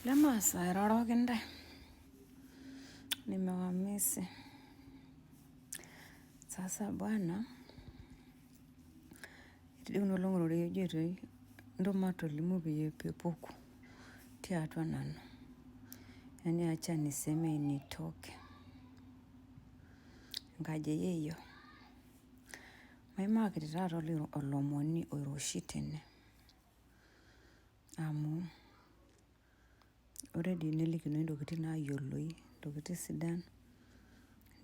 Lemaasa airoroki ntae, nimewamisi. Sasa bwana, etii dii kuna olong'i ororei ojoitoi ntoo matolimu peyie pepuku tiatua nanu. Yaani acha niseme initoke. Enkaji e yieyio. Maimakiti taata olomoni oiroshi tene amu ore dii nelikinoi intokitin nayioloi intokitin sidan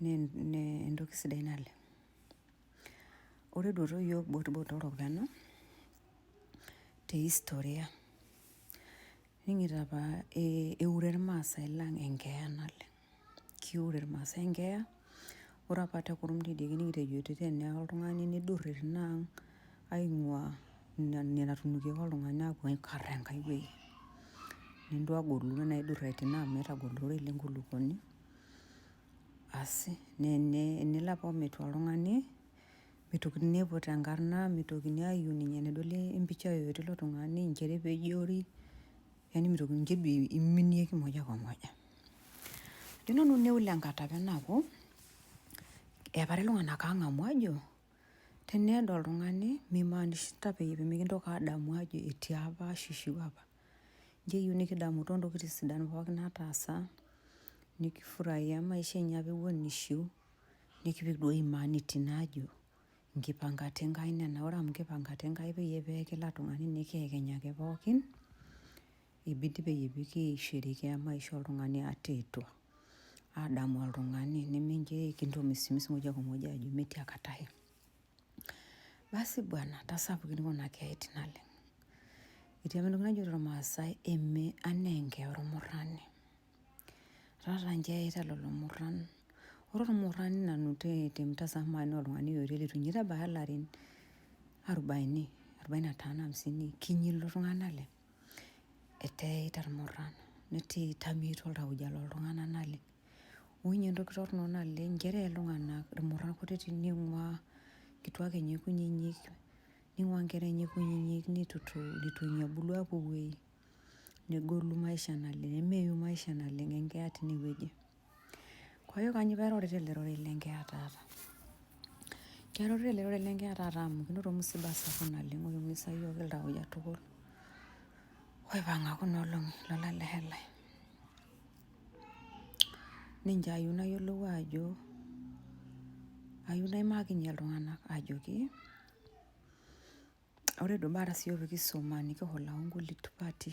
naa entoki sidai naleng. Ore duo yiok botorok peno te historia ning'ito apa eure irmaasai lang enkeeya naleng, kiure irmaasai enkeeya ore apa te kurum tidie kining'ito ejito teneeye oltung'ani nidurri tina ang aing'ua ina natunukieki oltung'ani apuo aikarr enkae wueji nintoagolu nena aidurraitin amu etagolo ororei lenkulukuoni asi naa enelo apa ometua oltung'ani mitokini aipot enkarrna mitokini ayieu ninye enedoli empicha yeyote ilo tung'ani inchere epejori yani mitokini inche duo iminieki moja kwa moja ajo nanu neul enkata apa ena aaku epari iltung'anak ang'amu ajo teneede oltung'ani mimaanisha peyie pemikintoki adamu ajo etii apa ashu ishiwuo apa inji eyieu nikidamu tontokitin sidan pookin nataasa nikifuraia maisha enye apa ewuon ishiu nikipik duo humanity ino ajo nkipangata Enkai nena ore amu nkipangata Enkai peyie peeye kila tung'ani nikiyekeny ake pookin ibidi peyie pikisherekea maisha oltung'ani ata etua adamu oltung'ani neminche kintomismis moja kwa moja ajo metii akata ake basi bwana tasapukin kuna keyaitin naleng etii apa entoki najo tormaasai eme anaa enkeeya ormurrani taata nche eyaita lelo murran ore ormurrani nanu te mtazamo ai naa oltung'ani yeyote leitu ninye itabaya ilarin arobaini, arobaini na tano hamsini kinyi ilo tung'ani naleng etaa eyaita irmurran netaa itamieto iltauja loltung'anak naleng oinye entoki torrono naleng nchere eye iltung'anak irmurran kutitik ning'ua nkituak enye kunyinyik ning'ua inkera enye kunyinyik nitu ninye ebulu apuo wueji negolu maisha naleng nemeyu maisha naleng enkeeya tinewueji kwa hiyo kanyio pairorita ele rorei lenkeeya taata kairorita ele rorei lenkeeya taata amu kinoto msiba sapuk naleng oiumisa yiok iltauja tukul oipang'a kuna olong'i lolale lai ninche ayieu nayiolou ajo ayieu naimakinye iltung'anak ajoki ore duo baata siyiok pikisuma nikiholau nkulie tupati.